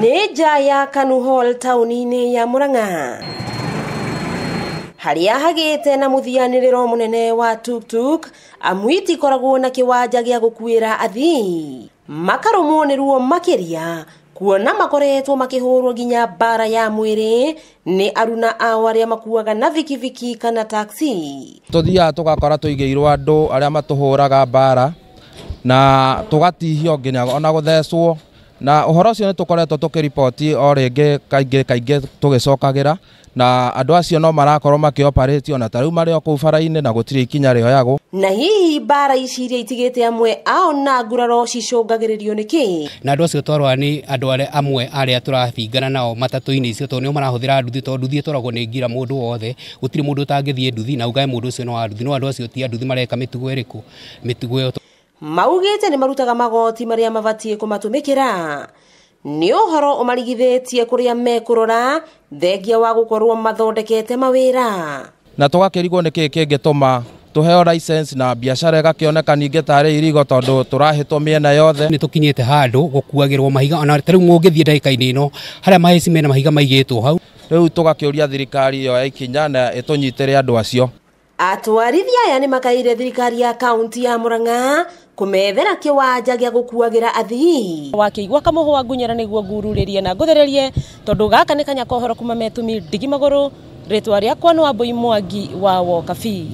Nĩ nja ya Kanu Hall taũni-inĩ ya Murang'a, harĩa hagĩte na mũthianĩrĩro mũnene wa tuktuk, amu itikoragwo na kĩwanja gĩa gũkuĩra athii. Makarũmwo nĩ ruo makĩria kuona makoretwo makĩhũrwo nginya mbara ya mwĩrĩ nĩ aruna ao arĩa makuaga na bikibiki kana taxi. Tũthiaga tũgakora tũigĩirwo andũ arĩa matũhũraga mbara na tũgatihio nginya ona gũthecwo, na ũhoro ũcio nĩ tũkoretwo tũkĩriboti o rĩngĩ kaingĩ kaingĩ tũgĩcokagĩra, na andũ acio no marakorwo makĩoparĩtio na ta rĩu marĩ o kũu bara-inĩ na gũtirĩ ikinya rĩoyagwo. Na hihi mbara ici iria itigĩte amwe ao na nguraro cicũngagĩrĩrio nĩ kĩ? Na andũ acio twarora nĩ andũ arĩa amwe arĩa tũrabingana nao matatũ-inĩ icio, tondũ nĩo marahũthĩra nduthi, tondũ nduthi ĩtwaragwo nĩ ngira mũndũ wothe, gũtirĩ mũndũ ũtangĩthiĩ nduthi na ugae mũndũ ũcio no wa nduthi, no andũ acio ti a nduthi, mareka mĩtugo ĩrĩkũ? Mĩtugo ĩyo. Maugĩte nĩ marutaga magoti marĩa mabatiĩ kũmatũmĩkĩra. Nĩ ũhoro ũmarigithĩtie kũrĩa mekũrora thengia wa gũkorwo mathondekete mawĩra. Na tũgakĩrigwo nĩ kĩĩ kĩngĩtũma tũheo license na biacara ĩgakĩoneka ningĩ tarĩ irigo, tondũ tũrahĩtwo mĩena yothe. Nĩ tũkinyĩte handũ gũkuagĩrwo mahiga, ona ta rĩu mũngĩthiĩ ndagĩka-inĩ ĩno harĩa mahĩci mena mahiga maigĩtwo hau. Rĩu tũgakĩũria thirikari yoe ikinya na ĩtũnyitĩre andũ acio. Atwarithia aya nĩ makaire thirikari ya kaunti ya Murang'a kũmethera kĩwanja gĩa gũkuagĩra athii. Wakĩigua kamũhwa ngunyĩra nĩguo ngururĩrie na ngũthererie, tondũ gaka nĩ kanya kohoro kuma metumi ndigi magũrũ. Rĩtwa rĩakwa nĩ Wambui Mwangi wa Wokabi.